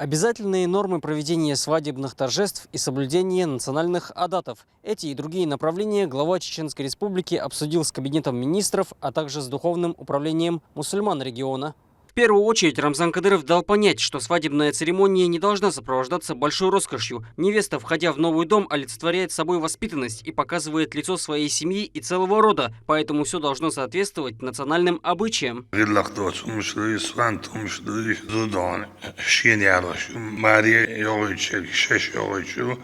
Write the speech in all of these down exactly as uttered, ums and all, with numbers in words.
Обязательные нормы проведения свадебных торжеств и соблюдение национальных адатов. Эти и другие направления глава Чеченской Республики обсудил с Кабинетом министров, а также с Духовным управлением мусульман региона. В первую очередь Рамзан Кадыров дал понять, что свадебная церемония не должна сопровождаться большой роскошью. Невеста, входя в новый дом, олицетворяет собой воспитанность и показывает лицо своей семьи и целого рода, поэтому все должно соответствовать национальным обычаям. Гъиллакх доцу хӀумаш ду, сван хӀумаш ду, зуда хьона шена ялош, маре йогӀуьйтуш, шаьш йогӀуьйтуш,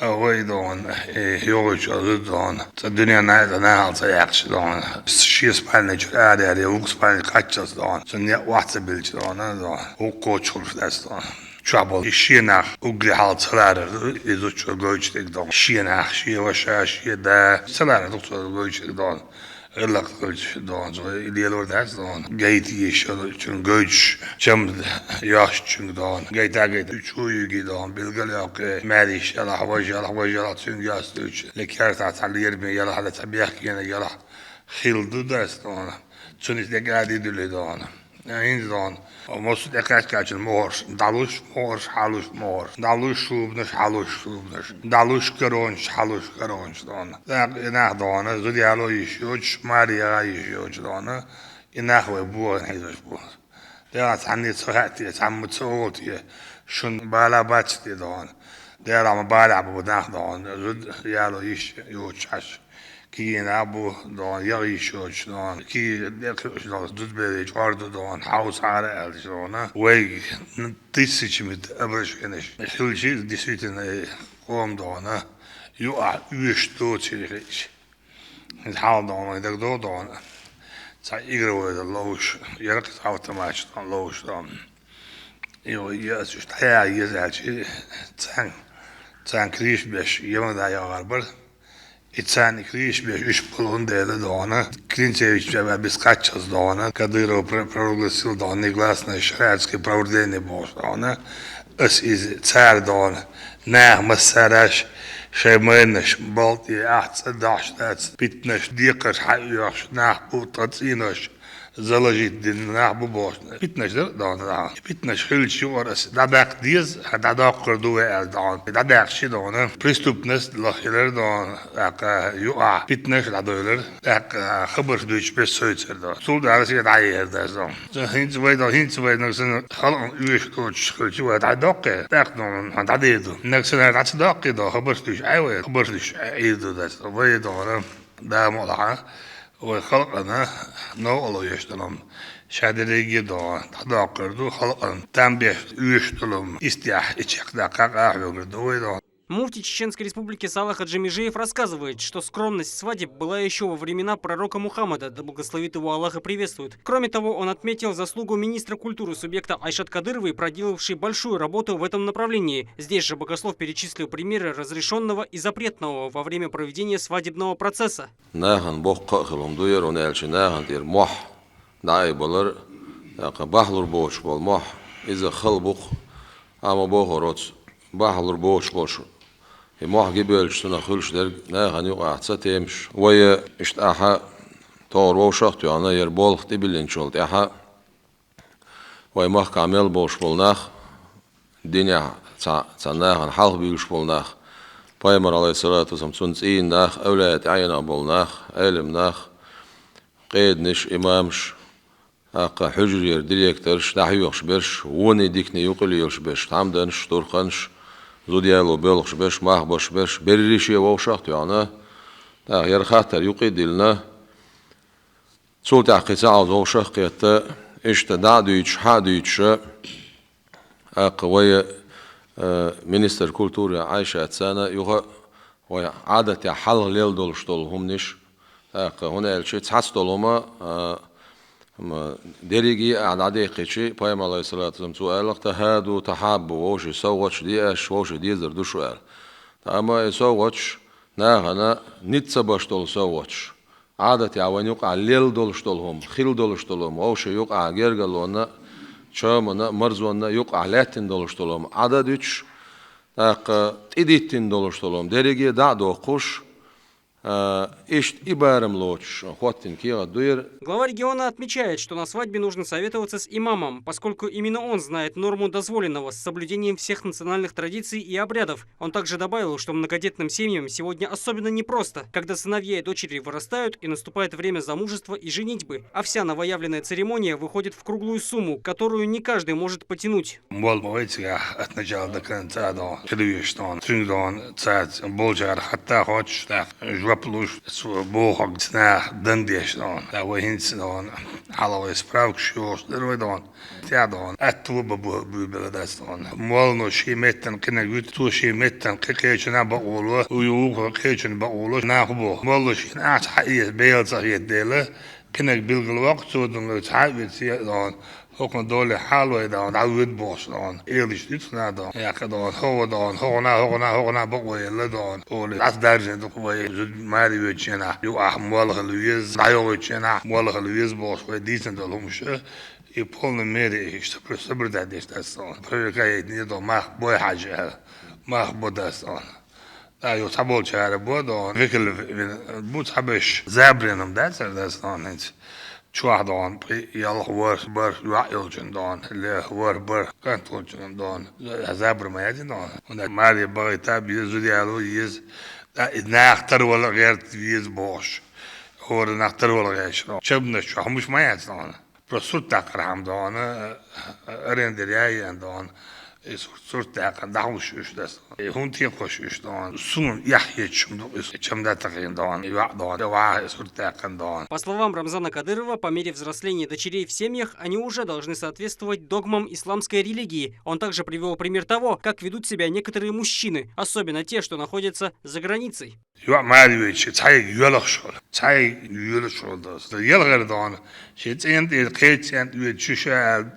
вай дона, э, йогӀуьйтуш зуда дона. Цу дуьненна а нахала ца яьккхаш дона. Шен спальни чура ара яьлча, вукху спальни кхаччалц дона. Цунна некъ охьа ца биллача дона, дона. Вукхо чухуш дац дона. Чохь болу и шен нах уггаре хьалха ца ларар ду, и зудчо гойтуш дерг дона. Шен нах, шен ваша, шен да. Ца ларар ду цо гойтуш дерг дона. Ӏиллакх хилча дона, цо и лелор дац дона. Гайта йиш йолчуьнга гойтуш, чам йоьшначуьнга дона. Гайта, гайта, чу юьгий дона, билгал йоккхий, маьрша ялахь, важа ялахь, важа ялахь, цуьнга йоьстуьйтуш. Ле кертахь цхьа лераме ялахь, ле цхьа бехкениг ялахь, хилла ду дац дона. Цуьнан иза дегӀ а дидуьллий дона. ХӀинца дона. Массо а тӀекхаьччачун могӀарш, дӀалуш могӀарш, хьалуш могӀарш, дӀалуш шубанаш, хьалуш шубанаш, дӀалуш каронаш, хьалуш каронаш дона. ТӀаккха и нах дона, зуда яло йиш йоцуш, маре яха йиш йоцуш дона, и нах вай бохийна хьийзош бу. Дела цхьанне ца хаьа те, цхьамма ца олу те, шуна бала бац те дона. Дела ма балехь бу нах дона, зуда яло йиш йоцуш Ӏаш. Кегий нах бу дона, яха йиш йоцуш дона. Кегий декхуьуш дона, зудаберийн чкъор ду дона, хьовсахьара аьлча дона. Вайга тысячами обращенеш хилча, действительно, къоман дона, юкъахь оьшуш доцийла хилча. ХӀинца хьалха дона, вайн дагадогӀу дона. Цхьа игровой ловзуш, яра кхин автоматаш дона, ловзуш дона. И вай еза уьш дӀаяха еза аьлча, царна, царна криш беш, Ямагда яхар бара. И царна криш беш уьш болун дела дона. Клинцевич бен бис кхаччалц дона. Кадыров про-, провозгласил дона негласное шариатское правление бохуш дона. Ас иза цара дона. Наха массараш шайн майнаш балт е ахь цӀа дахьаш дац. Питнаш декхарш хьаоьхуш нах бу, тхан цӀийнош заложить дина нах бу бохуш. Питнаш дара дона нах. Питнаш хилча юкъара ас дӀадаккха деза, дӀадоккхур ду вай аьлла дона. ДӀадаьккхича дона. Преступность лаххилар дона. ТӀаккха юкъахь питнаш дӀадойлар. ТӀаккха хабарш дуьйцуш бессойтар дона. Цул дара се дӀаехар дац дона. ХӀинца вай дона, хӀинца вай нагахь санна халкъана оьшуш доцуш хилча вай дӀадоккхий. ТӀаккха дона, хьан дӀадер ду. Нагахь санна дӀа ца доккхий дона, хабарш дуьйцуш Ӏай вай. Хабарш дуьйцуш Ӏийр ду дац. Вай дона. Дала мукъ лахь, вай халкъана новкъарло еш долу хӀума ша дерриге а догӀу дӀадоккхур ду, халкъана там беш оьшуш долу хӀума истехь и чекхдаккха къахьоьгур ду вай догӀу. Муфтий Чеченской Республики Салах Хаджи Межиев рассказывает, что скромность свадеб была ещё во времена пророка Мухаммада, да благословит его Аллах и приветствует. Кроме того, он отметил заслугу министра культуры субъекта Айшат Кадыровой, проделавшей большую работу в этом направлении. Здесь же богослов перечислил примеры разрешённого и запретного во время проведения свадебного процесса. Нахана боккха а хила хӀума ду яра, хӀунда аьлча нахана тӀера мохь дӀаайбалар, тӀаккха бахьалур боцуш болу мохь, иза хала бу-кх, амма бохур оцу бахьалур боцуш болуш. И мохь гибелча цунах хуьлуш дерг нахана юкъахь ца темаш. Вай иштта ахьа тохара вовшах а тоьхна, яра болх тӀебиллинчул тӀаьхьа, вай махкахь мел болуш болу нах, динехь цхьа, цхьа нахана хьалха буьйлуш болу нах, пайхамар, алейхиссалату вассалам, цунна цӀийнан нах, эвлаяй тӀаьхьенах болу нах, Ӏелам нах, къеданаш, имамаш, тӀаккха хьуьжарера директорш, дӀахьоьхуш берш, воне дикане юкъа лелаш берш, тхьамданаш, турханаш, зуда яло боьлхуш берш, мах беш берш, берриш а вовшах а тоьхна, тӀаккха яра хаттар юкъа а диллина, цул тӀаьхьа кхин цхьа Ӏовза вовшах а кхетта, иштта дӀа а дуьйцуш, хьа а дуьйцуша, тӀаккха вай, э, министр культуры Айшатца юха а вай Ӏадатехь хьалха лелла долуш долу хӀуманаш, тӀаккха, хӀунда аьлча цхьацца долу хӀума, э, м, дерриге а дӀадеккхича, пайхамар, алейхиссалату вассалам, цо аьлла-кх: «Тахаду, тахаббу», вовшийн совгӀаташ де аш, вовшийн дезар ду шу аьлла. Амма и совгӀаташ нахана ницкъ ца беш долу совгӀаташ. Ӏадатехь вайна юкъахь лелла долуш долу хӀума, хилла долуш долу хӀума, вовшийн юкъахь гергарлонна а, чоманна а, марзонна а юкъахь лаьттина долуш долу хӀума Ӏад а дуьтуш, тӀаккха тӀедиттина долуш долу хӀума дерриге а дӀа а доккхуш, А, иштта и барам лоцуш, хоттина кехат ду яра. Глава региона отмечает, что на свадьбе нужно советоваться с имамом, поскольку именно он знает норму дозволенного с соблюдением всех национальных традиций и обрядов. Он также добавил, что многодетным семьям сегодня особенно непросто, когда сыновья и дочери вырастают и наступает время замужества и женитьбы, а вся новоявленная церемония выходит в круглую сумму, которую не каждый может потянуть. Молла ма вай цигахь от начала до конца дон, хила веш дон, цуьнга дон, цаьрца болчара хатта хоцуш, тӀаккха жоп луш, цо бохург ца наха дан деш дон. ТӀаккха вай хӀинца дон, хьалха вай справкаш йохуш дара вай дон. ТӀе дон, атта бу бу буьйбелла дац дон. Моллано шен меттан кхинаг вуьту, цо шен меттан кхин кхечунна бакъо ло, вукхо кхечунна бакъо ло, нах боху. Молла шена ахча хьаэца бела ца хета дела, кхинаг билгал воккху, цо дун цхьа а вица дон. ХӀокхун доле хьалавай дон, дӀавоьду бохуш дон. Элиш дуьйцу нах дон. Яьккха дон, хӀокху дон, хӀокхунна, хӀокхунна, хӀокхунна бакъо елла дон. Олий, дӀасадаржина ду вай, зуда маре воьдучу хенахь, юкъахь молла хила веза, дӀайогӀучу хенахь, молла хила веза бохуш вай дийцина долу хӀумаш. И полный мере иштта соблюдать деш дац дон. Проверка яйтина дон, мах бой хьажа аьлла. Мах бо дац дон. ТӀаккха юха цхьаболчара бо дон, векал вина бу цхьаберш, забренам дац ара дац дон хӀинца. Чохь дон, пхи, ялх, ворхӀ, бархӀ йоӀ йолчун дон, ле, ворхӀ, бархӀ кӀант волчун дон. Забра ма яц дон. ХӀунда маре бахийта беза, зуда яло еза. ТӀаккха и нах тарвала гӀерта веза бохуш. ХӀора нах тарвала гӀерташ дон. Чабнаш чохь хӀумаш ма яц дон. Просто сурт даккхархьама дон, арендера яйина дон, и сурт, сурт даьккхина дӀахьуш уьш дас. И хӀунда текхош уьш дон, суна эхь хеташ хӀума ду, и чамда такхийна дон, и ваӀ дон, и ваӀа и сурт даьккхина дон. По словам Рамзана Кадырова, по мере взросления дочерей в семьях они уже должны соответствовать догмам исламской религии. Он также привел пример того, как ведут себя некоторые мужчины, особенно те, что находятся за границей. ЙоӀ маре веъча, цхьаьнга йоьлхуш хуьлу. Цхьаьнга йоьлхуш хуьлу дас. ДӀа йоьлхура дон, шен цӀен тӀера, кхечу цӀен тӀе веъча чу ша аьлла,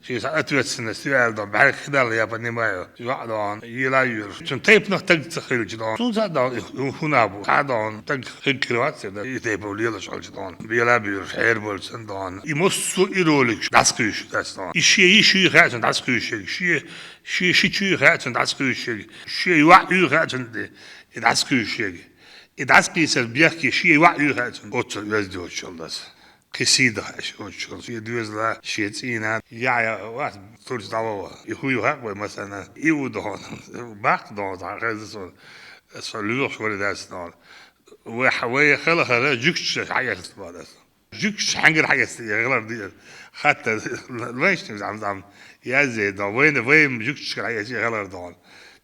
шен сан ответственность ю аьлла дон, бӀаьрг хи Далла я понимаю. ЙоӀ дон, йила йоьлхуш. Цуьнан тайпанах таг ца хилча дон. Цунна ца дон, и хӀу-, хӀуна бу. Хьан дон, таг хӀинкхир вац дон, и тайпа лелаш хьолчу дон. Бела буьйраш, хьераболчу сан дон. И массо а и роликаш дӀасакхуьйсуш дац дон. И шен йиш юй хаьа цунна дӀасакхуьйсуш ерг. Шен, шен ши чу юй хаьа цунна дӀасакхуьйсуш ерг. Шен йоӀ юй хаьа цунна де. И дӀасакхуьйсуш ерг. И дӀасакхийсар бехке шен ваӀ юй хаьа цунна. Оццул оьзда йоцуш йолу дас. Кхин сий даха аьлла йоцуш йолу. Шен доьзала, шен цӀийнан яа вац турчу дӀаваха. И хӀу ю хаьа вай масана? И ву доху. Баккха доху, цхьа хезна суна. Со лоьхуш вара дац доху. Вай, вай хала хара жуьгташ хьаэцна боху дас. Жуьгташ хьаьнгара хьаэцна, я хилар дийр. Хатта вайшна зам-зам. Язде доху. Вайна, вай жуьгташкара хьаэцна, я хилар доху.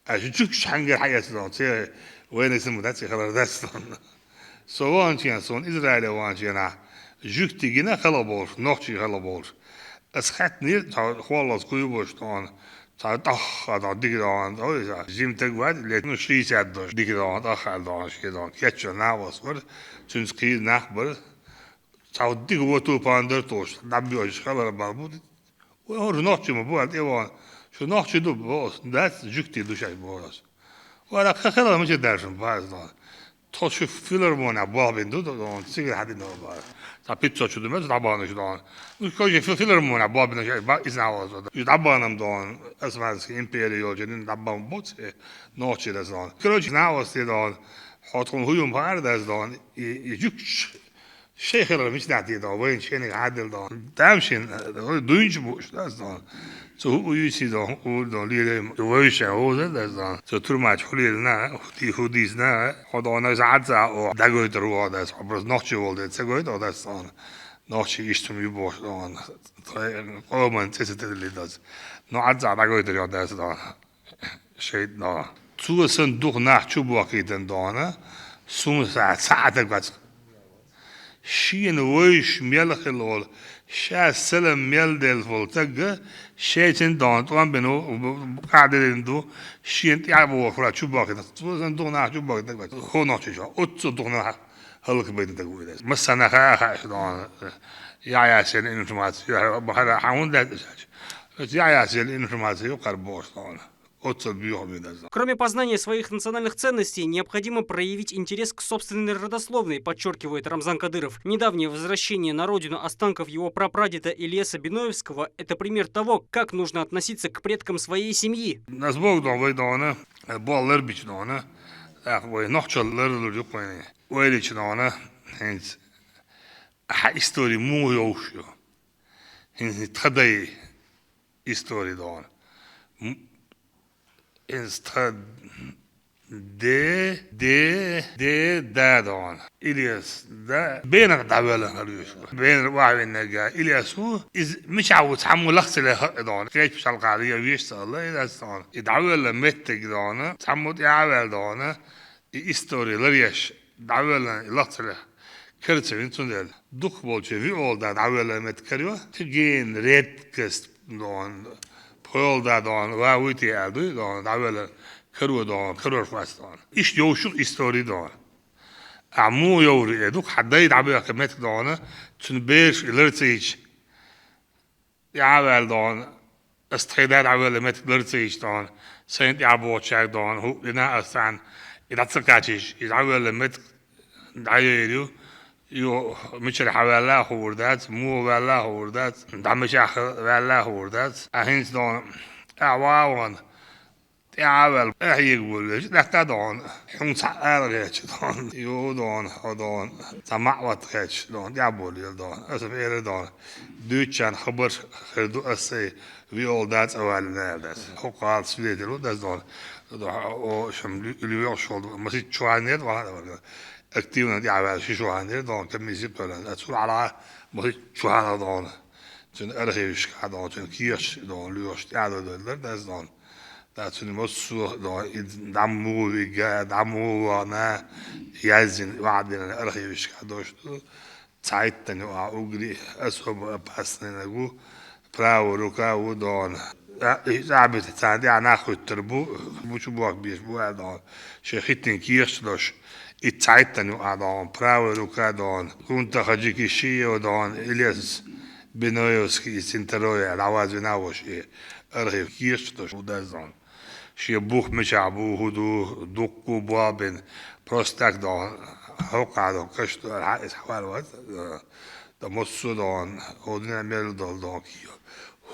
Аша жуьгташ хьаьнгара хьаэцна доху. Церан вайна сима дац, я хилар дац доху. Со ваханчу хенахь, суна Израиле ваханчу хенахь, жуьгтий гина хала болуш, нохчий хала болуш. Ас хаьттинера, цхьа холлас куй болуш тхуна, цхьа тӀахха дон дика дон, ой, жима таг вац, лет, ну, шестьдесят дон, дика дон, тӀахха дон, шен дон, кечван накъост вара, цуьнца кхийра нах бара. Цхьа дика воту пандар тохуш, дӀабоьжуш, хала бала бу. Вай хӀора нохчий ма бу аьлла тӀе вахана. Шу нохчий ду боху, дац, жуьгтий ду шаьш боху ас. Вара кхин хила мича даьлла шуна база дон. Тхо шу филармонехь болх бина ду дон, цигара хьан дина бара. Цхьа пиццо чу ду меца дӀабаханаш дон. Ну, кхо ши фи-, филармонехь болх бина шаьш ба-, иза нахь ваза дон. Уьш дӀабахана дон, Османский импери йолчу дин дӀабахана буц, э, нохчий дас дон. Короче, нахь ваза дон. Хьо тхуна хӀу юм хаар дас дон. И, и жуьгташ Шайн хилар мича нах дийр ду, вайна шайниг хьаддал ду. Тамашийна, дуьйнаш бу уьш дац ду. Цу хӀу юьйсий ду, хӀу ду, лелай, вевшан хӀуза дац ду. Цу турмача хӀу лелина, хӀу дийцина, хьо ду, сан Ӏадза о, дӀагойтур ву хьо дац, хьо просто нохчи волу дела ца гойту хьо дац ду. Нохчи иштта ю бохуш ду. Тхайн къоман цӀе ца тедали дац. Но Ӏадза дӀагойтур йо дац ду. Шайтан. Цо сан дукха нах чу бохкийтан дона, суна схьа ца Ӏатаг вац. Шена вевзаш мел хила волу, ша салам мел делла волу тагга, шайцин дона тӀом бина ву, къахьделлина ду, шена тӀаьхьа бохура чу бохкийтан. Цо сан дукха нах чу бохкийтан вац. ХӀо нохчийчохь, оццул дукха нах хӀаллакбайтан таг ву иза. Массанна хаа хаьаш дона, Яхьъяс елла информаци, ю хьара, ма хьара, хьан хӀунда даьтта аьлча? Оцу Яхьъяс елла информаци ю кхара бохуш дона. Оццул боьха бен дац. Кроме познания своих национальных ценностей, необходимо проявить интерес к собственной родословной, подчеркивает Рамзан Кадыров. Недавнее возвращение на родину останков его прапрадеда Ильяса Биноевского — это пример того, как нужно относиться к предкам своей семьи. Нас Бог дон вай дона, болх ларбича дона, ах, вай нохчалла ларлур юкъа вайна. Ойла йича, дона, хӀинца хьа истори муха йовш ю? ХӀинца тха дай истори, дона. М-, хӀинца тха де, де, де, да, дона. Илес, да, бенах дӀавелла хӀара вуьйш ву. Бенара охьавиннарг Илес ву. Иза мичахь ву, цхьаммо лахцале хаьа, дона. Кхечу шалкхара я веш ца хилла Илес, дона. И дӀавелла меттиг, дона, цхьаммо тӀе а ваьлла, дона. И истори ларъеш, дӀавелла и лахцале кара ца вина, цундела дукхахболчо виолда дӀавелла меттиг карайо, цигин редкость, дона, пхоьлда, дона, ва вуй те аьлла дуй, дона, дӀавелла каро, дона, карор фас, дона. Иштта йовш ю истори, дона. Ахьа муха йовр ю, э, дукха хьан дай дӀабоьхка меттиг, дона, цуьнан бераш и лар ца йича, тӀе а ваьлла, дона, ас тхайн да дӀавелла меттиг лар ца йича, дона, сайна тӀаьхьа бохучаьрга, дона, хӀуъа дина ас царна, и дӀа ца кхачийча, и дӀавелла меттиг дӀайойр ю, ю, мичара хьан ваьлла а хуур дац, муха ваьлла а хуур дац, дӀа мичахь ваьлла а хуур дац. Ахьа хӀинца, дона, ахьа ван а ван, тӀаьхьа а ваьлла, ахьега волавелча, тӀаккха, дона, хьуна цхьа ала гӀерташ, дона, ю, дона, хьо, дона, цхьа маӀа ватта гӀерташ, дона, тӀаьхьа болийла, дона. Аса ма элира, дона, дуьйцучарна хабарш хир ду, аса сайн виолда цӀа ваьлла аьлла ас. ХӀокху гӀалат свидетель ву ас, дона. Дона, о, шуна лу-, лоьхуш волу, масийтта чу хьаннера, вахана вара. Активно тӀаьхьа ваьлла ши шу хьаннера, дона, комисси кхоьллина. Аса цул хьалха масийтта чу хьанна, дона. Цуьнан архивашкахь, дона, цуьнан кехаташ, дона, лоьхуш тӀаьхьа дойла дара ас, дона. Ткъа цуьнан массо а, дона, и дӀа муха вигна, дӀа муха вахана, яздина, охьадиллина архивашкахь долуш ду. Цхьайттана юкъахь уггаре а особо опасныйниг ву, правая рука ву, дона. А, и цӀахь битта царна тӀехь нах хӀуьттур бу, мича бохка безаш бу аьлла, дона. Шен хӀиттина кехаташ долуш, и цхьайттана юкъахь, дона, правая рука, дона. Кунта Хаджикишиев, дона, Илес Биноевский и Цинтароя дӀавазвина а ву шен архив, кехаташ долуш ву ас, дона. Шен бух мичахь бу, хӀун ду, дуккха а болх бина. Просто так, дона, хӀокхахь, дона, каш ду аьлла, хьан иза хьавар вац, э, ткъа массо а, дона, хӀокху дийнахь мел долу, дона, кехат.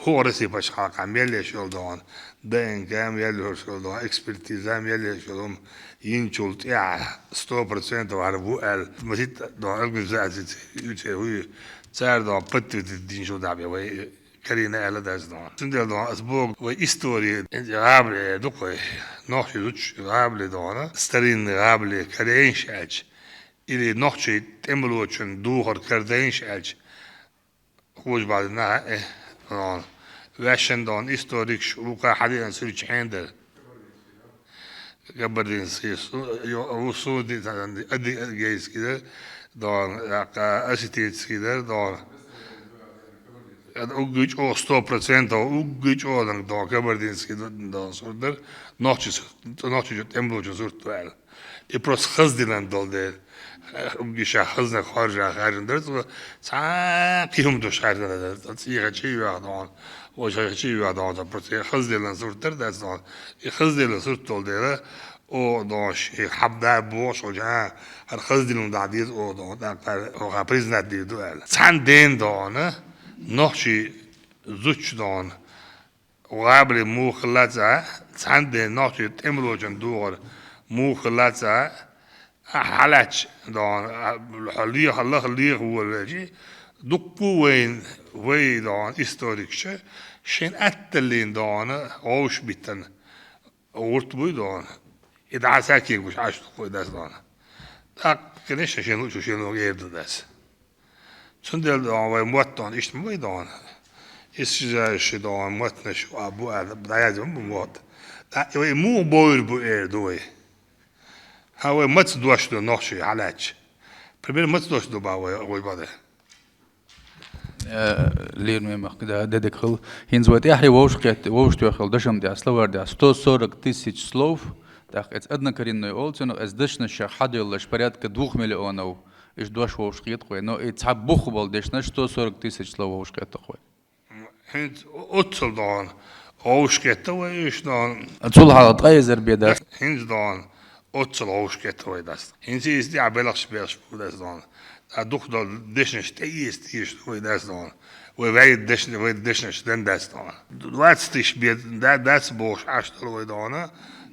ХӀора Россин пачхьалкхехь мел еш йолу, дона, ДНК мел еш йолу, дона, экспертиза мел еш йолу хӀума йинчул тӀаьхьа сто процентов хӀара бу аьлла, масийтта, дона, организацица, церан хӀуй, цара, дона, подтвердить динчул тӀаьхьа бен вай карийна аьлла ас, дона. Цундела, дона, ас боху, вай истори гӀабали эр ду-кх вай. Нохчий зудчо гӀабали, дона, старинный гӀабали карийна аьлча, или нохчийн тӀемалочун духар карийна аьлча, хӀуж баьдина, э, дона. Ваьшшан, дона, историкаш вукху хьадеана суьрташ хьенан дара? Кабардинский, су-, ю-, ву суди-, ади-, адыгейский дара, дона, тӀаккха осетинский дара, дона. Угги чӀогӀа сто процентов, угги чӀогӀа, дона, кабардинский, дона, сурт дара, нохчи су-, нохчи чу тӀемалочун сурт ду аьлла. И просто хаздина долу дела. Угги ша хазнаг хоржа хаьржина дара, цо цхьа кхин хӀума долуш хаьржина дара, цӀийхачий а веха, дона, вожахачий а веха, дона, просто хаздина сурт дара ас, дона. И хаздина сурт долу дела, о, дона, шен хьабда бохуш волчу, а, хӀара хаздина дӀа деза, о, дона, тӀаккха хӀара признать дийр ду аьлла. Цхьана дена, дона, нохчий зудчо, дона, гӀабали муха хилла цкъа, цхьана дена нохчийн тӀемалочун духар муха хилла цкъа, а, хьалаьцча, дона, а, хьо леха, лаха, леха волавелча, дуккха а вайна, вай, дона, историкаша шайна атталлина, дона, вовшахбиттина гӀурт буй, дона. И дӀа сакегуш Ӏаш ду-кх вай ас, дона. ТӀаккха, конечно, шен луучу шен лугӀа эр ду ас. Цундела, дона, вай мотт, дона, иштта ма вай, дона. Исчезающий, дона, маттанаш а бу аьлла, дӀаязйина бу мотт. ТӀаккха вай муха бовр бу эр ду вай? ХӀан, вай маца дош ду нохчий хьалаьцча? Пример маца дош ду бах вай, вай бада? Э, Лермемах, да, дедек хил. ХӀинца вай тӀаьхьарий вовшахкхетта, вовшахтоьхна хилла дашам тӀехь, словарь тӀехь, сто сорок тысяч слов, тӀаккха эца однокоренной олу цунах, эца дашнаш хьаделлаш порядка двух миллионов. Иштта дош вовшахкхетта-кх вай, но и цхьа бух болу дешнаш сто сорок тысяч слов вовшахкхетта-кх вай. ХӀинца оццул, дона, вовшахкхетта вай уьш, дона. Цул хьалха ткъе эзар бен дац. ХӀинца, дона, оццул вовшахкхетта вай дац. ХӀинца иза тӀехь белхаш беш бу ас, дона. Ткъа дукха долу дешнаш тӀеэца дезаш ду вай ас, дона. Вай вай дешна, вай дешнаш дан дац дона. Двадцать тысяч бе да-, дац бохуш Ӏаш дара вай дона.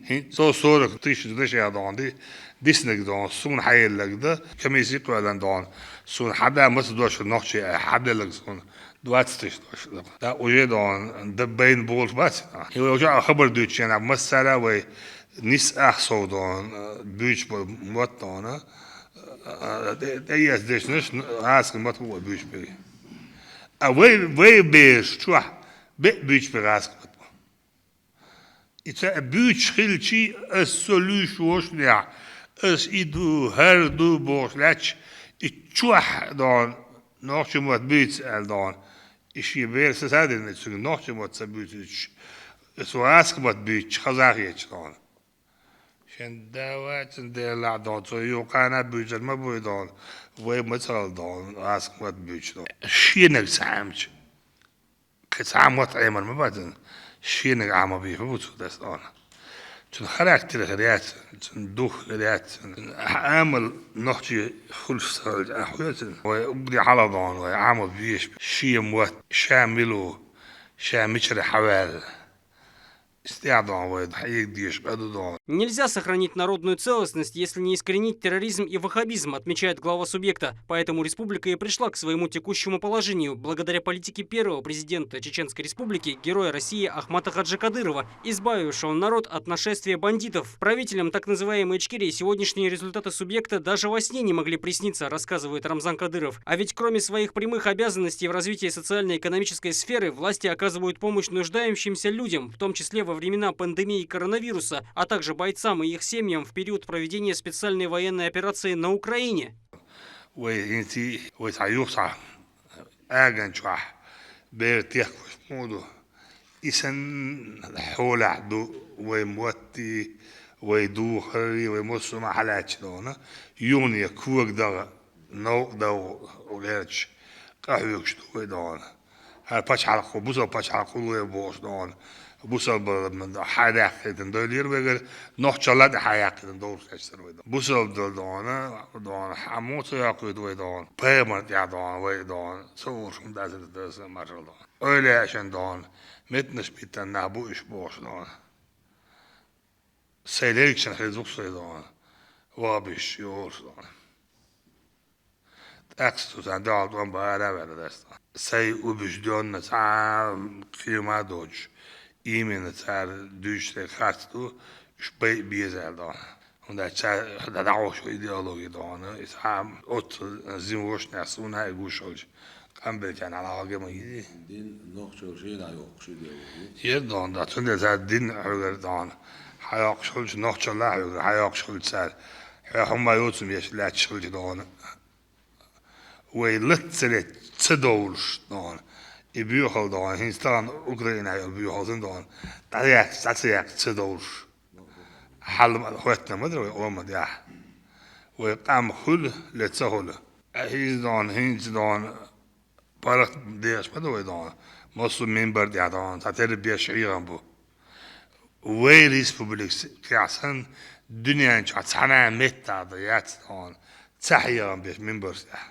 ХӀинца сорок тысяч дешех дона ди-, диснарг дона. Суна хьаелларг да, комисси кхоьллан дона. Суна хьада маца дош нохчий а хьаделларг суна двадцать тысяч дош. Да, уже дона, да байна болуш бац. И вай уже а хабар дуьйцу шена, массара вай нис ах сов дона, буьйцуш бу-, мотт дона. ТӀе-, тӀеэца дешнаш, гӀазкхи мотт бу вай буьйцуш берг. А вай, вай бераш чохь беа буьйцуш бу гӀазкхи мотт бу. И ца буьйцуш хилчий, ас со луьйш вошнехь, ас и ду, хӀара ду бохуш лаьтташ, и чохь дона, нохчийн мотт буьйцу аьлла дона. И шен бер са садина цуьнга нохчийн мотт ца буьйцуьйтуш, ас вай гӀазкхи мотт буьйцуш, хаза хеташ дона. Шен да вацан делахь дона, цо юха кхана буьйцур ма буй дона, вай ма ца хала дона, гӀазкхи мотт буьйцуш дона. Шенаг цхьа Ӏамча, кхин цхьа а мотт Ӏемар ма бацан, шенаг Ӏама бийха бу цо дас дона. Цуьнан характер хир яц, цуьнан дух хир яц, цуьнан амал нохчий хуьлуш ца хилча а хьоьцун. Вай уггаре хьалха дона, вай Ӏама беш, шен мотт, ша мила ву, ша мичара хьаваьлла. Стягивал вай хьега дезаш къа ду дона. Нельзя сохранить народную целостность, если не искоренить терроризм и ваххабизм, отмечает глава субъекта. Поэтому республика и пришла к своему текущему положению, благодаря политике первого президента Чеченской Республики, героя России Ахмата Хаджи Кадырова, избавившего народ от нашествия бандитов. Правителям так называемой Ичкерии сегодняшние результаты субъекта даже во сне не могли присниться, рассказывает Рамзан Кадыров. А ведь кроме своих прямых обязанностей в развитии социально-экономической сферы, власти оказывают помощь нуждающимся людям, в том числе во времена пандемии коронавируса, а также бойцам и их семьям в период проведения специальной военной операции на Украине. Вай хӀинца, вай цхьа юха цхьа аган чохь бер техкаш муха ду? И санна хьолахь ду вай моттий, вай духарий, вай массо а ма хьалаьцна дона, юхане кога даха, новкъа даха гӀерташ, къахьоьгуш ду вай дона. ХӀара пачхьалкхо, бусалба пачхьалкхо ло вай бохуш дона. Бусалба хьадаьккхийтина дойлера вайгара, нохчалла тӀе хьаяккхийтина довлуш кечдара вай дона. Бусалба дала дона, дона, хьан муха ца йоккхуьйту вай дона? Пайхамар тӀехь дона, вай дона. Ца олуш хӀума дацара даса маршалла дона. Ойла яшан дона, метанаш биттан нах бу уьш бохуш дона. Сайн лергашна хеза ву-кх со дона, ваххабисташ йохуш дона. ТӀаккха со царна дуьхьал тӀом бан ара а ваьлла дац дона. Сайн убеждённо цхьа а кхин а доцуш, именно цара дуьйцуш дерг харц ду, уьш байа беза аьлла дона. ХӀунда аьлча цара дӀадохьуш идеологи дона, и цхьа а оццул зин вошнехь суна а гуш хилча, къамбелчарна хьалхагӀа ма йизи. Дин нохчалла шена йоккхуш идеологи. Ер дона, да, цундела цара дин хьоьгара дона хьайоккхуш хилча, нохчалла хьоьгара хьайоккхуш хилча цара, хьо хӀумма йоцу меш лаьтташ хилча дона. Вай лаца ца летта ца довлуш дона. И боьхалла дона, хӀинца тахана Украинехь йолу боьхалла санна дона. ДӀаяккха, дӀа ца яккха ца довлуш. Хьал ма-, хӀоьттина ма дара вай къоман тӀехь. Вай къам хуьлу, ле ца хуьлу. Ӏа хӀинца дона, хӀинца дона, паргӀат дехаш ма ду вай дона. Массо а мимбар тӀехь дона, цхьа терра беш хьехам бу. Вай республикехь санна, дуьнен чохь цхьана а меттахь дан яц дона, цхьа хьехам беш мимбарш тӀехь.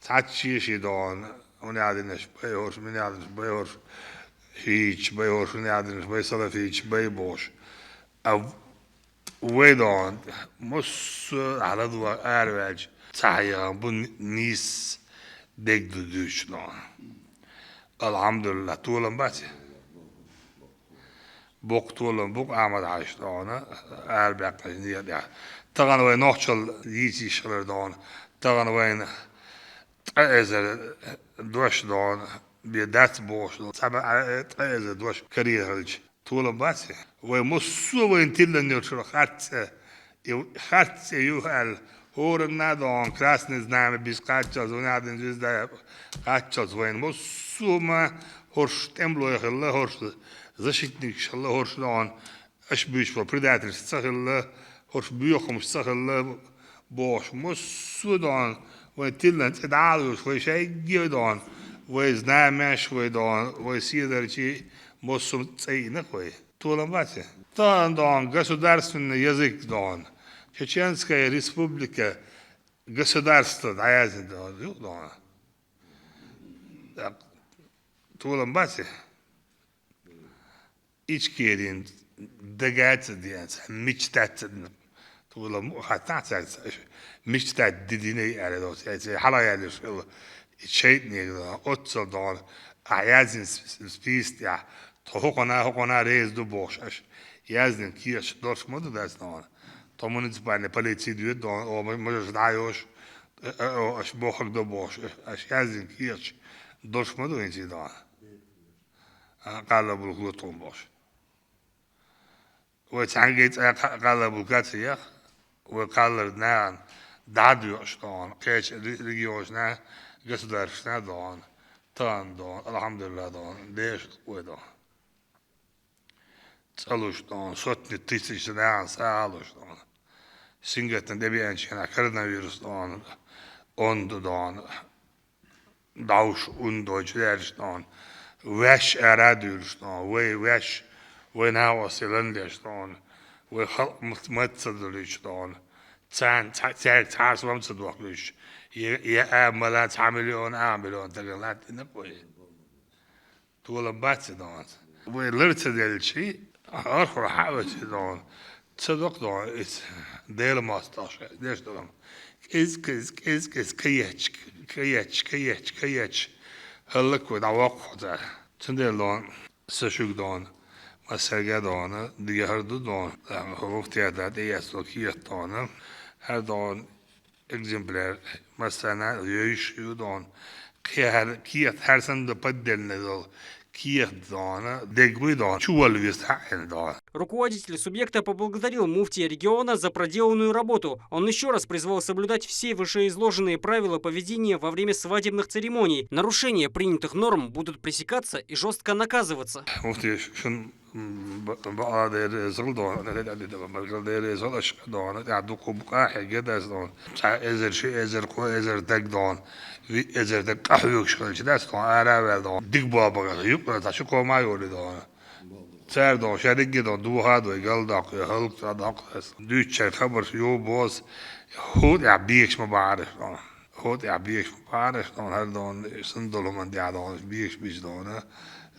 Цхьацца шен-шен дона, хӀун аьлла динарш бай хӀорш, мин аьлла динарш бай хӀорш, хӀийча бай хӀорш, хӀун аьлла динарш бай салафиташ бай бохуш. А вай дона, массо а хьаладо араваьлча, цхьа хьехам бу, нийса дерг ду дуьйцуш дона. Алхьамдулиллахь, толам бац. Боккха толам бу-кх Ахьмад-Хьаьжас дона, арабаьккхинчу некъа тӀехь. Тахана вай нохчалла йийца йиш хилар дона. Тахана вайна ткъа эзар дош дона, бен дац бохуш дона. Цхьа бен ткъа эзар дош каре хилча, толам бац. Вай массо а вайна тиллина йолчуьра харц цӀе, и харц цӀе ю аьлла, хӀоранна а дона, Красное Знамя бисса кхаччалц, вуьнехь дина звезда кхаччалц вайна массо а ма хӀорш тӀемалой хилла, хӀорш защитникаш хилла, хӀорш дона, аша буьйцуш болу предательш ца хилла, хӀорш боьха хӀумаш ца хилла бохуш, массо а дона, вайн тиллина цӀе дӀа а лоьцуш, вай шайгге а дона, вай знамеш а вай дона, вай седарчий массо а цӀе йина-кх вай. Толам бац. Тахана дона государственный язык дона. Чеченская республика государство дӀаяздина дона, юкъа дона. Толам бац и? Ичкерин дага ца деана, мечта ца деана. Толам бу хаттахь цаьрца, мечта дидине аьлла доцу, я ца хьала яьллаш хилла. И шайтӀанега дона, оццал дона, ахь яздина с-, с-, список тӀехь, тхо хӀокхунна, хӀокхунна реза ду бохуш аша. Яздина кехаташ долуш ма ду дац дона. Тхо муниципальный полици доьду дона, о, ма-, мажарша дӀа а йолуш, э, э, о, аша бохург до бохуш, аша яздина кехаташ долуш ма ду хӀинца дона. А, кхаллар булхало тхуна бохуш. Вай цхьаьнгге цӀа кха-, кхаллар булка ца яха, вай кхаллар нахана дӀа а доькъуш дона, кхечу ре-, регионашна, государствашна дона, тахана дона, алхьамдулиллахӀ дона, дешна вай дона. ЦӀа луш дона, сотни тысяч нахана сагӀа луш дона. Сингаттана тӀебеанчу хенахь коронавирус дона, онда дона. ДӀовш, ун дойчу лаьраш дона, ваьш ара а дуьйлуш дона, вай ваьш, вай накъостий лан деш дона, вай халкъ мат-, мат ца долуьйтуш дона, царна ца-, цаьрга цхьа а сом ца дохлуьйтуш, я, я а мала цхьа миллион, а миллион тагана латтина вай. Толам бац и дона. Вай лар ца делчи, хӀорхур хьа а ваьци дона. Ца доккха дона иза, Делан мостагӀаша деш долу. КӀез-кӀез, кӀез-кӀез, каечка, каечка, каечка, каечка. ХӀаллакван дӀавоккху цара. Цундела дона, сан шуьга дона, массаьрга а дона, дехар ду дона, хӀокху театра тӀеэцна кехат дона, хӀара дона, экземпляр, массарна а йовзуш ю дона, кхин хӀара кехат, хӀара санна дан поддельный долу кехат дона, деггуй дона, чуволла веза хьаьна дона. Руководитель субъекта поблагодарил муфтия региона за проделанную работу. Он ещё раз призвал соблюдать все вышеизложенные правила поведения во время свадебных церемоний. Нарушения принятых норм будут пресекаться и жёстко наказываться. Муфтий шун, м, ба-, бакъала дерриг реза хила дона, баркалла дерриг реза хила аша дона, тӀаьхьа дукха букъа а хьегна дац дона. Цхьа эзар, ши эзар, кхо эзар даг дона, виъ эзар даг къахьоьгуш хилча дац дона, ара а ваьлла дона. Дика боху багара, юкъара цхьа ши кома а йолий дона. Цара дона, ша дерриге а дона, духа а дой, галдоккху, хӀаллакдоккху ас. Дуьйцучаьрга хабарш йо, боза, хӀу тӀехь бекаш ма бахьара дона. ХӀу тӀехь бекаш ма бахьара дона, хӀара дона, сан долу хӀуманна тӀехь дона, бекаш бича дона,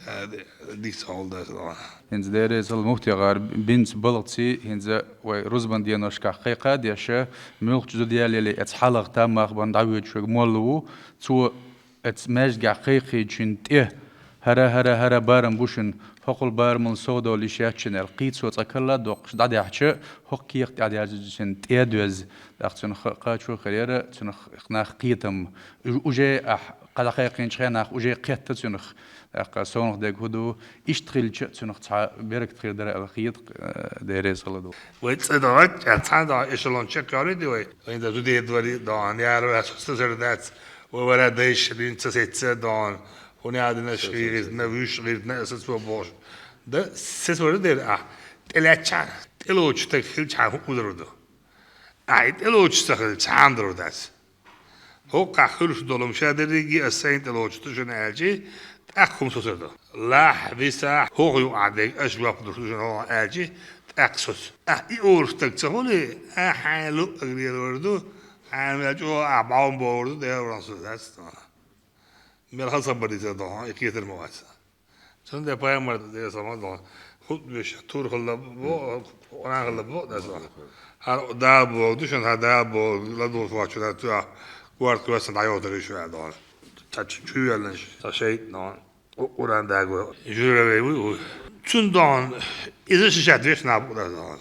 э, дика ца хьулдас дона. ХӀинца дерриг ца муфтигӀар бинца балгӀаций, хӀинца вай рузбан деношкахь кхайкха а деш, муьлххачу зуда ялале эца хьалха там мах бан дӀавоьдуш верг молла ву, цо эца маьждигехь кхайкхийчун тӀе, хӀара, хӀара, хӀара барам бу шуна, хӀокхул барамал совдовла йиш яц шуна аьлла, кхин цо цкъа карла а доккхуш дӀадаьхьча, хӀокху кехат тӀехь даьржича цуьнан тӀе а доьзна, тӀаккха цуьнах кхачо а хир яра, цуьнах нах кхетам, у-, уже ахь кхаьлла кхайкхийначу хенахь уже кхетта цуьнах, тӀаккха совнах дерг хӀун ду, иштта хилча а цуьнах цхьа беркат хир дара аьлла хета, э, дерриг ца ладу. Вай цӀа догӀу, цӀа цхьаьна догӀу, эшелон чекхйолуьйту вай. Вайн дан зудеда вари догӀу, яра ваьш ца сара дац. Вай вара дайша дина ца сеца догӀу. ХӀуна яа дина ша гӀиртина, вуьш гӀиртина, аса цо бохуш. Да, сес вара дера ахь, тӀелаьччхьана, тӀелоцу стаг хилчхьана хӀун узар ду? Ахь и тӀелоцуш ца хилча, цхьа а дар дац. ХӀокхахь хуьлуш долу ша дерриге а ас сайна тӀелоцуш ду шуна аьлчи, тӀаккха хӀума сосар ду. Лахь, висахь, хӀокху юкъахь дерг аш жоп луш ду шуна хӀокху аьлчи, тӀаккха сос. Ахь и олуш стаг ца хуьлий, ахь хьайн луъ агрелвар ду, хьайн мел чӀогӀа ахь бӀовна бовр ду, Делан со дац. Мел хаза хабар дийцар дохьа, и кхетар ма вац. Цундела пайхамар Делан салам долу, хутбеш тур хилла бо, Къуръан хилла бо, даса. Хьан Дала боху ду шуна, хьан Дала боху, ладугӀуш вац шуна, цу корта кхоьссина дӀайохтар ю шу аьлла дохьа. Цхьа чу-, чувоьллина цхьа шайтӀа дохьа. Къу-, Къуръан дагой. Журавей вуй, вуй. Цуьнан дохьа, иза шишат веш наб даса дохьа.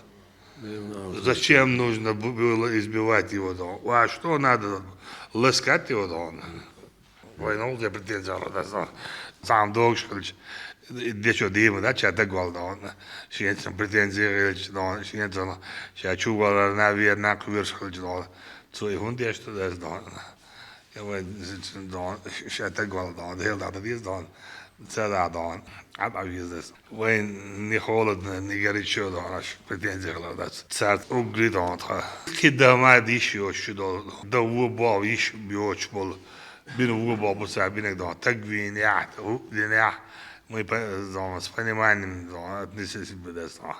Зачем нужно бу-, было избивать его дохьа? Ва что надо ласкать его дохьа? Вайн хӀунда претензи хилла дац дохьа? Цхьамма догуш хилча, дечо дийма дац, ша дагвала дохьа. Шен цхьа претензи хилча дохьа, шен цхьа ша чу валарна, верна, кхоьруш хилча дохьа. Цо и хӀунда деш ду дац дохьа? Я вай дохьа, ша дагвала дохьа, Дела дӀа деза дохьа. Ца дахь дохьа, Ӏад Ӏа веза дац. Вайн не холодно, не горячо дохьа, аш претензи хилла дац. Царца угри дохьа тха. Кхидама диш йош шу долу. Да вон боху йиш йоч болу. Бина вон боху буса бинаг дохьа. Таг вийнехь, хӀу динехь. Мы по-, дохьа, с пониманием дохьа, отнеслись бы дац дохьа.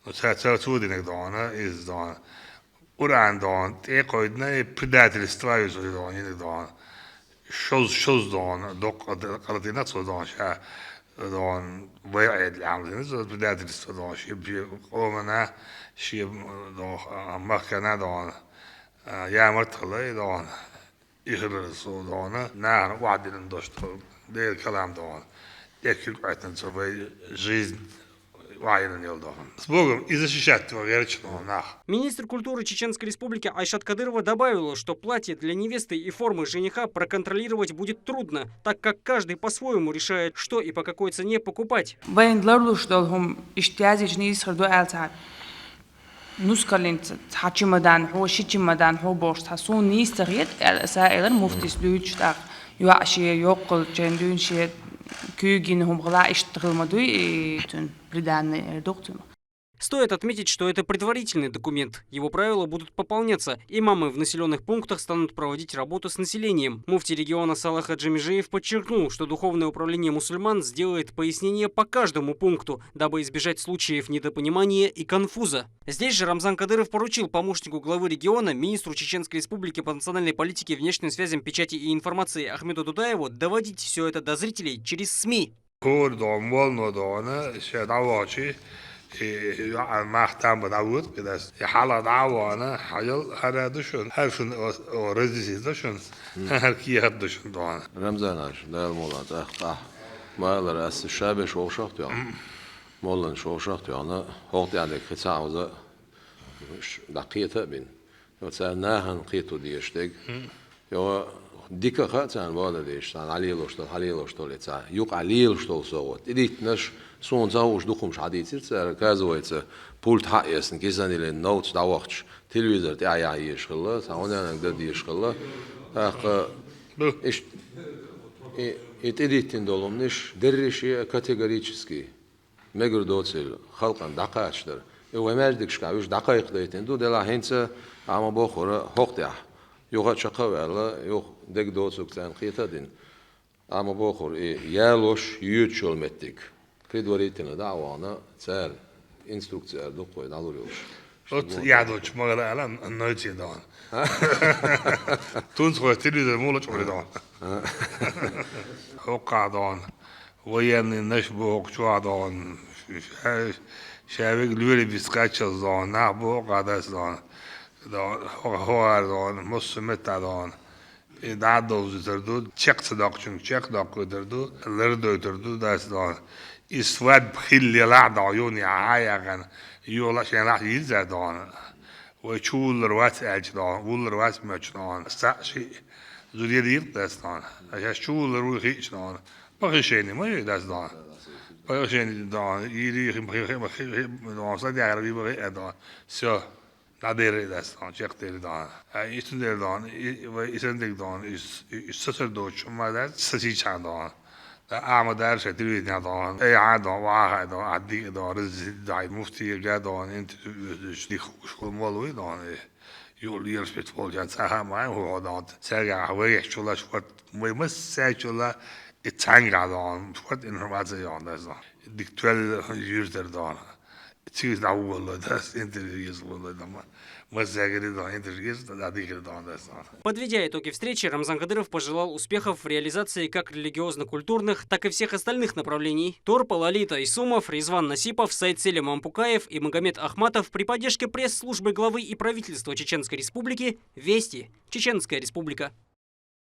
Ну, ца, ца цо динаг дохьа, иза дохьа. Къуръан дохьа, тӀе кхойдина, и предательство ю цо дохьа, йинаг дохьа. Шозза, шозза дона, доккха къа-, къардина цо дона, ша дона, вай Ӏедал Ӏамадина, предательство дона, ши б-, къомана, ши, дона, махкана дона, ямарт хилла дона, и хилар со дона, нахана охьадиллина дош тхо, Дела калам дона, дехкиг Ӏоьттина цо вай жизнь охьайиллина йолу дона. С Богом, и защищать вай гӀерташ дона нах. Министр культуры Чеченской Республики Айшат Кадырова добавила, что платье для невесты и формы жениха проконтролировать будет трудно, так как каждый по-своему решает, что и по какой цене покупать. Вайн ларлуш долу хӀума иштта язйича нийса хир ду аьлла цара. Нускаллинца цхьа чемодан хьо, ши чемодан хьо бохуш цхьа суна нийса ца хета аьлла, аса элира муфтис дуьйцуш тӀаккха. ЙоӀ шен йоккхалчен дуьйна шен куьйгина хӀума хила иштта хила ма дуй, и цуьнан приданое эр ду-кх цуьнан. Стоит отметить, что это предварительный документ. Его правила будут пополняться. Имамы в населённых пунктах станут проводить работу с населением. Муфтий региона Салах Хаджи Межиев подчеркнул, что Духовное управление мусульман сделает пояснение по каждому пункту, дабы избежать случаев недопонимания и конфуза. Здесь же Рамзан Кадыров поручил помощнику главы региона, министру Чеченской Республики по национальной политике, внешним связям, печати и информации Ахмеду Дудаеву доводить всё это до зрителей через СМИ. ХӀора дона, моллано дона, ша дӀавахча, и, и йоӀан мах там бан дӀавоьду кхидӀа. И хьалха дӀа а вахана, хьажал, хӀара ду шуна, хӀара шуна о, о, разъяснить до шуна, хӀара кехат до шуна дона. Рамзан-Хьаьжа, Дала мукъ лахь, тӀаккха ахь ма аллара, ас ша берш вовшах а тоьхна, молланаш вовшах а тоьхна, хӀокху тӀехь дерг кхин цхьа а хьоза дӀакхета а бина. Йо, цара нахана кхето дезаш дерг. Йо, дика а хаьа царна бала дезаш, царна хьалелош долу, хьалелош долу, и цхьа юкъахь лелаш долу совгӀат. ТӀедиттинарш суна ца хууш дукхумаш хьадийцира цара, оказывается, пульт хьаэцна, кисанилин новца дӀавахча, телевизор тӀехь яхьа езаш хилла, цхьа гӀо-ненаниг дан дезаш хилла. ТӀаккха иштта и, и тӀедиттина долу хӀуманаш дерриш а категорически мегар доцийла халкъана дӀакхачадар. И вай маьждигашкахь уьш дӀакхайкхадайтина ду, делахь хӀинца, ахьа ма-боххура, хӀокху тӀехь юха а чекх а ваьлла, юха дерг доцург царна кхета а дина. Ахьа ма-боххура, и ялош йоьдуш йолу меттиг предварительно дӀа а вахана, цара инструкция ара ду-кх вай дӀалур йолуш. Оцу яхь долчу магара ала, нойти дона. Тунцхой телевизор мула чӀури дона. ХӀокхахь дона. Военный наш бу хӀокху чохь дона. Ша, ша вега лоьри бискаччалц дона. Нах бу хӀокхахь дас дона. Дона, хӀо-, хӀора дона, массо а меттахь дона. И дӀа а довзуьйтур ду, чекх ца доккхучуьнга чекх доккхуьйтур ду, лар дойтур ду дас дона. И свадьба хилла елахь а дона, юханехьа хьа а яьккхина, юхалахь а шен лахь а йирза дона. Вай чу вуллар вац аьлча дона, вуллар вац моьттуш дона. Цхьаъ шиъ зуда дийр дас дона. Ша чу вуллар вуй хиъча дона. Похищение ма ю дас дона. Похищение дона. Или хи-, хи-, хи-, хи-, хи-, дона, садяхар ви бахи а дона. Всё. ДӀадерриг дац дона, чекхдерриг дона. Ай, и цундела дона, и, вай и санна дерг дона, и с-, и, и сацар доцуш ма дац, сацийчхьана дона. Ткъа Ахьмад ара шайн телевиденехь дона, ай, хьан дона, вахьа хьан дона, ахь дика дона, раза дона, муфтига дона, интервью деш, дика хууш хила молла вуй дона, и юкъа лелаш бетта болчарна цхьа хаа ма хьайн хӀу хьо дона. Цаьргахь вай чулаш форт, вай массаьрчулла и цхьаьнгахь дона, форт информация йогӀун дац дона. Дика тоьлла юьртара дона. Цига дӀаволлой дас, интервью еза воллой дама. Ма загири дон, интервью еза, да, дихири дон дас. Подведя итоги встречи, Рамзан Кадыров пожелал успехов в реализации как религиозно-культурных, так и всех остальных направлений. Турпал Алита Исумов, Ризван Насипов, Сайд-Селим Ампукаев и Магомед Ахматов при поддержке пресс-службы главы и правительства Чеченской Республики. Вести. Чеченская Республика.